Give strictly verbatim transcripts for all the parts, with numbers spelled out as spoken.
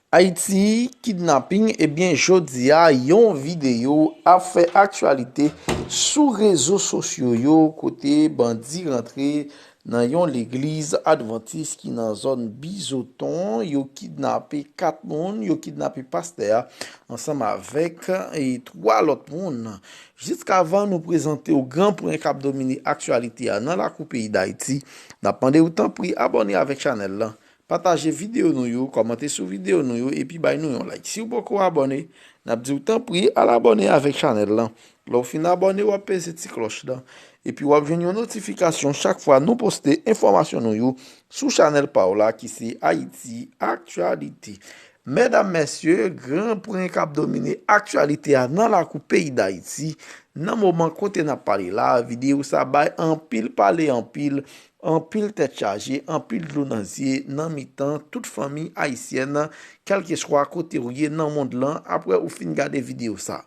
Ayiti, kidnaping, ebyen, jodi a, yon videyo ap fè aktyalite sou rezo sosyo yo, kote bandi rantre nan yon legliz advantis ki nan zòn Bizoton. Yo kidnape kat moun, yo kidnape pastè a ansanm avèk, e, twa lòt moun. Jiskavan nou prezante w gran pwen k ap domine aktyalite a nan lakou peyi Dayiti, n ap mande w tanpri abòne avèk chanèl lan. Pataje videyo nou yo, kòmante sou videyo nou yo, epi bay nou yon like. Si w poko abòne, n ap di w tanpri al abòne avèk chanèl lan. Lè w fin abòne, w ap peze ti klòch lan. Epi w ap jwenn yon notifikasyon chak fwa nou poste enfòmasyon nou yo sou chanèl pa w la ki se Ayiti Aktyalite. Medam, mesye, gran pwen k ap domine aktyalite a nan lakou peyi Dayiti. Nan moman kote n ap pale la, videyo sa bay anpil pale anpil, anpil tèt chaje, anpil dlo nan zye nan mitan tout fanmi ayisyèn, kèlkeswa kote w ye nan mond lan, apre ou fin gade videyo sa.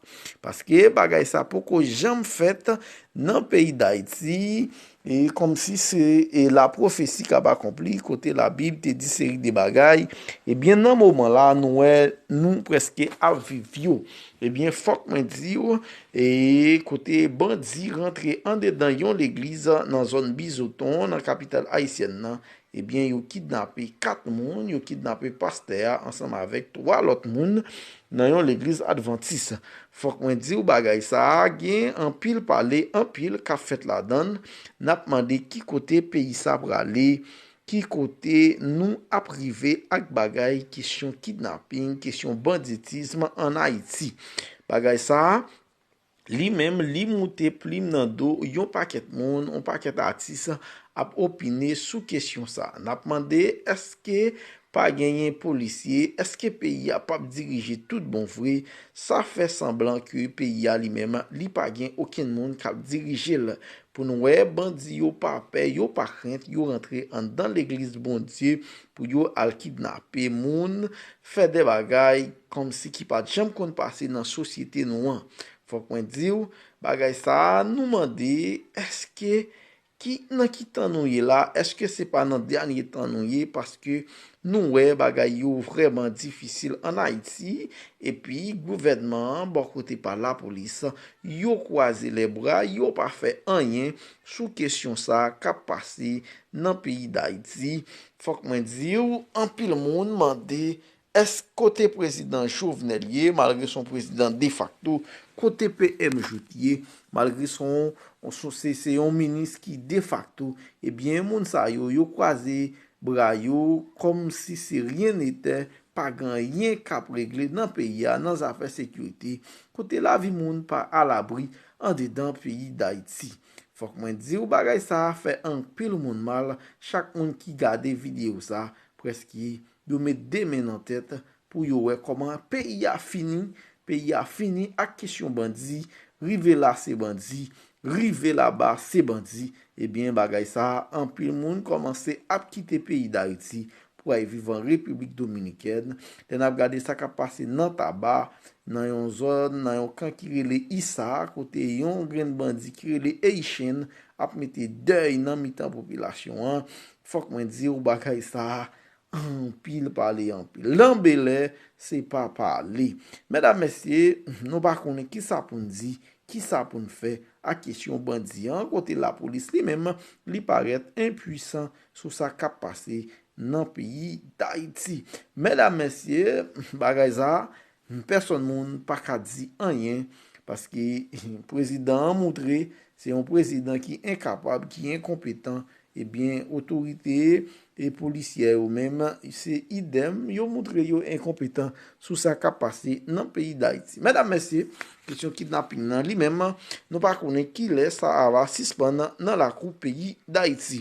Paske bagay sa poko janm fèt nan peyi Dayiti, e kòmsi se, e, lapwofesi k ap akonpli, kote Labib te di seri de bagay, ebyen, nan moman la, nou wè, nou prèske ap viv yo. Ebyen, fòk mwen di w, e kote bandi rantre andedan yon legliz nan zòn Bizoton, nan kapital ayisyèn nan, ebyen, yo kidnape kat moun, yo kidnape pastè a ansanm avèk twa lòt moun nan yon legliz advantis. Fòk mwen di w, bagay sa a gen anpil pale, anpil k ap fèt ladan l. N ap mande ki kote peyi sa prale, ki kote nou ap rive ak bagay kesyon kidnaping, kesyon banditism ann Ayiti. Bagay sa a, li menm, li moute plim nan do yon pakèt moun, yon pakèt atis ap opine sou kesyon sa. N ap mande, èske pa genyen polisye? Èske peyi a p ap dirije tout bon vre? Sa fè sanblan ke peyi a li menm, li pa gen okenn moun k ap dirije l. Pou nou wè, bandi yo pa pè, yo pa krent, yo rantre anndan legliz Bondye pou yo al kidnape moun, fè de bagay kòmsi ki pa t janm konn pase nan sosyete nou an. Fòk mwen di w, bagay sa a, nou mande, èske ki, nan ki tan nou ye la? Èske se pa nan dènye tan nou ye? Paske nou wè bagay yo vrèman difisil ann Ayiti, epi gouvènman an, bò kote pa lapolis, yo kwaze lèbra, yo pa fè anyen sou kesyon sa a k ap pase nan peyi Dayiti. Fòk mwen di w, anpil moun mande, èske kote prezidan Jovenel ye, malgre se yon prezidan defakto, kote P M Jouthe ye, malgre se yon, se, se yon minis ki defakto, ebyen, moun sa yo, yo kwaze bra yo, kòmsi se ryen netè, pa gen anyen k ap regle nan peyi a, nan zafè sekirite, kote lavi moun pa alabri andedan peyi Dayiti. Fòk mwen di w, bagay sa a fè anpil moun mal, chak moun ki gade videyo sa, prèske yo met de men nan tèt pou yo wè kòman peyi a fini, peyi a fini ak kesyon bandi, rive la se bandi, rive laba se bandi. Ebyen, bagay sa a, anpil moun kòmanse ap kite peyi Dayiti pou al viv an Repiblik Dominikèn. Lè n ap gade sa k ap pase nan Taba, nan yon zòn, nan yon kan ki rele Isa, kote yon grenn bandi ki rele Haitian ap mete dèy nan mitan popilasyon an. Fòk mwen di w, bagay sa a, anpil pale anpil. Lanbelè, se pa pale. Medam, mesye, nou pa konnen kisa pou n di, kisa pou n fè ak kesyon bandi an, kote lapolis li menm, li parèt enpwisan sou sa k ap pase nan peyi Dayiti. Medam, mesye, bagay sa a, pèsonn moun pa ka di anyen, paske prezidan an moutre se yon prezidan ki enkapab, ki enkonpetan, ebyen, otorite e polisyè yo menm, se idèm, yo moutre yo enkonpetan sou sa k ap pase nan peyi Dayiti. Medam, mesye, kesyon kidnaping nan li menm, nou pa konnen kilè sa a va sispann nan lakou peyi Dayiti.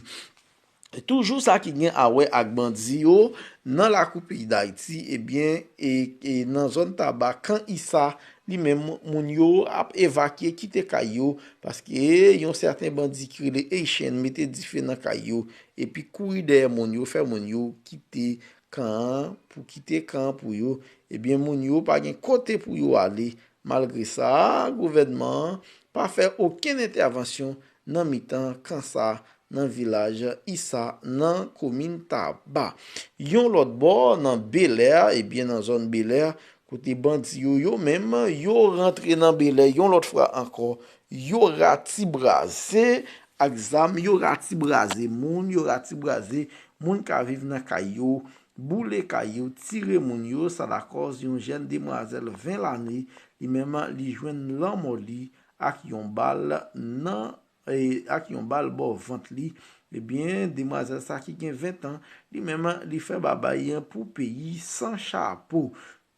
Toujou sa ki gen a wè ak bandi yo nan lakou peyi Dayiti, ebyen, e, e nan zòn Taba, kan Isa, li menm, moun yo ap evakye, kite kay yo, paske yon sèten bandi ki rele Haitian mete dife nan kay yo, epi kouri dèyè moun yo, fè moun yo kite kan an, pou kite kan an pou yo, ebyen, moun yo pa gen kote pou yo ale. Malgre sa, gouvènman an pa fè okenn entèvansyon nan mitan kan sa nan vilaj Isa, nan komin Taba. Yon lòt bò, nan Belè, ebyen, nan zòn Belè, kote bandi yo, yo menm, yo rantre nan Belè yon lòt fwa ankò, yo ratibraze ak zam, yo ratibraze moun, yo ratibraze moun ka viv nan kay yo, boule kay yo, tire moun yo, sa lakòz yon jèn demwazèl ven lane, li menm, li jwenn lanmò li ak yon bal nan, e, ak yon bal bò vant li. Ebyen, demwazèl sa ki gen ven tan, li menm, li fè babay pou peyi san chapo.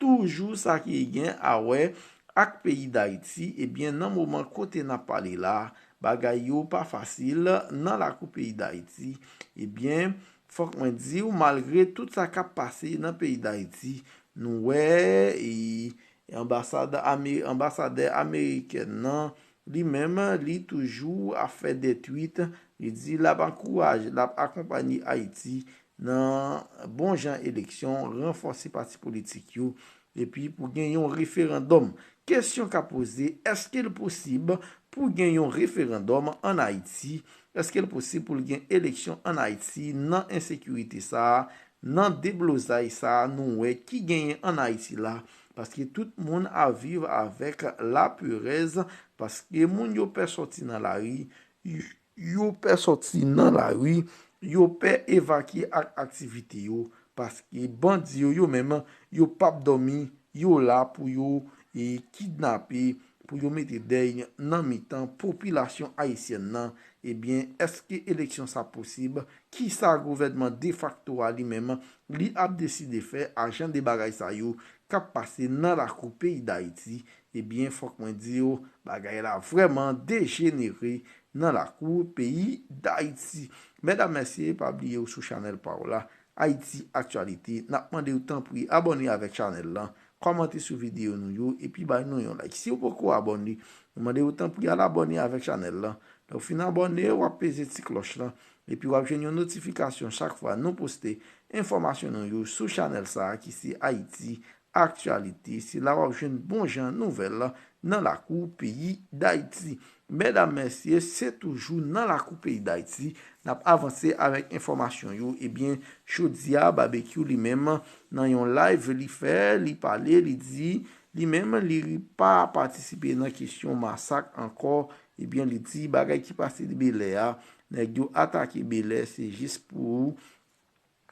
Toujou sa ki gen a wè ak peyi Dayiti, ebyen, nan moman kote n ap pale la, bagay yo pa fasil nan lakou peyi Dayiti. Ebyen, fòk mwen di w, malgre tout sa k ap pase nan peyi Dayiti, nou wè, e, anbasad Ame-, anbasadè amerikèn nan, li menm, li toujou ap fè de twit, li di l ap ankouraje, l ap akonpanye Ayiti nan bon jan eleksyon, ranfòse pati politik yo, epi pou gen yon referandòm. Kesyon ka poze, èske l posib pou gen yon referandòm ann Ayiti? Èske l posib pou l gen eleksyon ann Ayiti nan ensekirite sa a, nan deblozay sa a nou wè ki genyen ann Ayiti la? Paske tout moun ap viv avèk laperèz, paske moun yo pè sòti nan lari, yo pè sòti nan lari, yo pè evakye ak aktivite yo, paske bandi yo, yo menm, yo p ap dòmi, yo la pou yo, e, kidnape, pou yo mete dèy nan mitan popilasyon ayisyèn nan. Ebyen, èske eleksyon sa posib? Kisa gouvènman defakto a li menm, li ap deside fè a jan de bagay sa yo k ap pase nan lakou peyi Dayiti? Ebyen, fòk mwen di w, bagay la vrèman dejenere nan lakou peyi Dayiti. Medam, mesye, pa bliye w sou chanèl pa w la, Ayiti Aktyalite. N ap mande w tanpri abòne avèk chanèl lan, kòmante sou videyo nou yo, epi bay nou yon like. Si w poko abòne, nou mande w tanpri al abòne avèk chanèl lan. Lè w fin abòne, w ap peze ti klòch lan, epi w ap jwenn yon notifikasyon chak fwa nou poste enfòmasyon nou yo sou chanèl sa a ki se Ayiti Aktyalite. Se la w ap jwenn bon jan nouvèl nan lakou peyi Dayiti. Medam, mesye, se toujou nan lakou peyi Dayiti n ap avanse avèk enfòmasyon yo. Ebyen, jodi a, Babekyou li menm, nan yon live li fè, li pale, li di, li menm, li pa patisipe nan kesyon masak ankò. Ebyen, li di, bagay ki pase Belè a, nèg yo atake Belè, se jis pou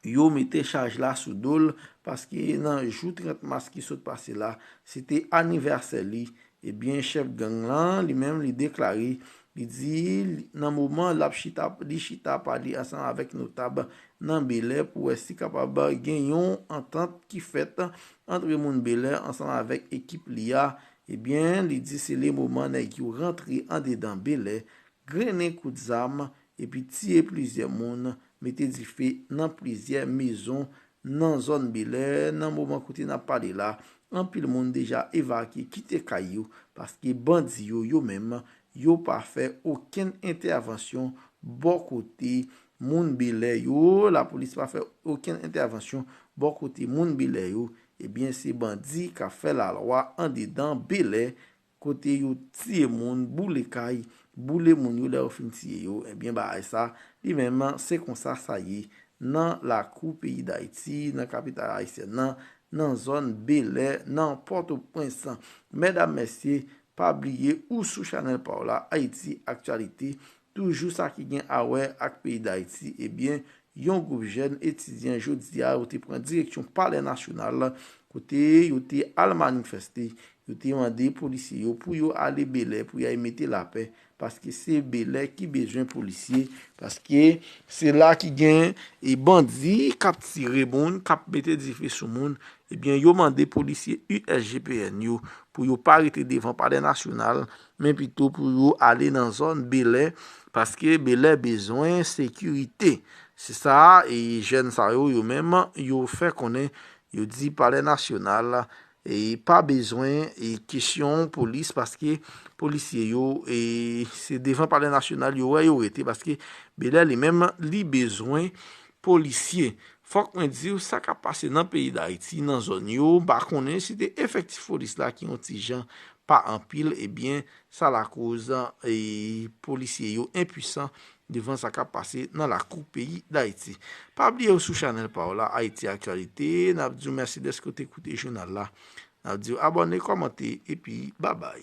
yo mete chaj la sou do l, paske nan jou trant mas ki sot pase la, se te anivèsè li. Ebyen, chèf gang lan, li menm, li deklare, li di, li, nan moman l ap chita, li chita pale ansanm avèk notab nan Belè pou wè si kapab gen yon antant ki fèt antre moun Belè ansanm avèk ekip li a. Ebyen, li di se le moman nèg yo rantre andedan Belè, grennen kout zam, epi tiye plizyè moun, mete dife nan plizyè mezon nan zòn Belè. Nan moman kote n ap pale la, anpil moun deja evakye, kite kay yo, paske bandi yo, yo menm, yo pa fè okenn entèvansyon bò kote moun Belè yo. Lapolis pa fè okenn entèvansyon bò kote moun Belè yo. Ebyen, se bandi k ap fè lalwa andedan Belè, kote yo tiye moun, boule kay, boule moun yo lè yo fin tiye yo. Ebyen, bagay sa, li menm, se konsa sa ye nan lakou peyi Dayiti, nan kapital ayisyèn nan, nan zòn Belè, nan Pòtoprens. Medam, mesye, pa bliye ou sou chanèl pa w la, Ayiti Aktyalite, toujou sa ki gen a wè ak peyi Dayiti. Ebyen, yon gwoup jèn etidyan jodi a, yo te pran direksyon Palè Nasyonal, kote yo te al manifeste, yo te mande polisye yo pou yo ale Belè, pou y al mete lapè, paske se Belè ki bezwen polisye, paske se la ki gen e bandi k ap tire moun, k ap mete dife sou moun. Ebyen, yo mande polisye U S G P N yo pou yo pa rete devan Palè Nasyonal, men pito pou yo ale nan zòn Belè, paske Belè bezwen sekirite. Se sa, e jèn sa yo, yo menm, yo fè konnen, yo di Palè Nasyonal, e pa bezwen, e kesyon polis, paske polisye yo, e se devan Palè Nasyonal yo wè yo rete, paske Belè li menm, li bezwen polisye. Fòk mwen di w, sa k ap pase nan peyi Dayiti, nan zòn yo, m pa konnen si te efektif polis la ki yon ti jan pa anpil, ebyen, sa lakoz, e, polisye yo enpwisan devan sa k ap pase nan lakou peyi Dayiti. Pa bliye w sou chanèl pa w la, Ayiti Aktyalite. N ap di w mèsi dèske w te koute jounal la. N ap di w abòne, kòmante, epi babay.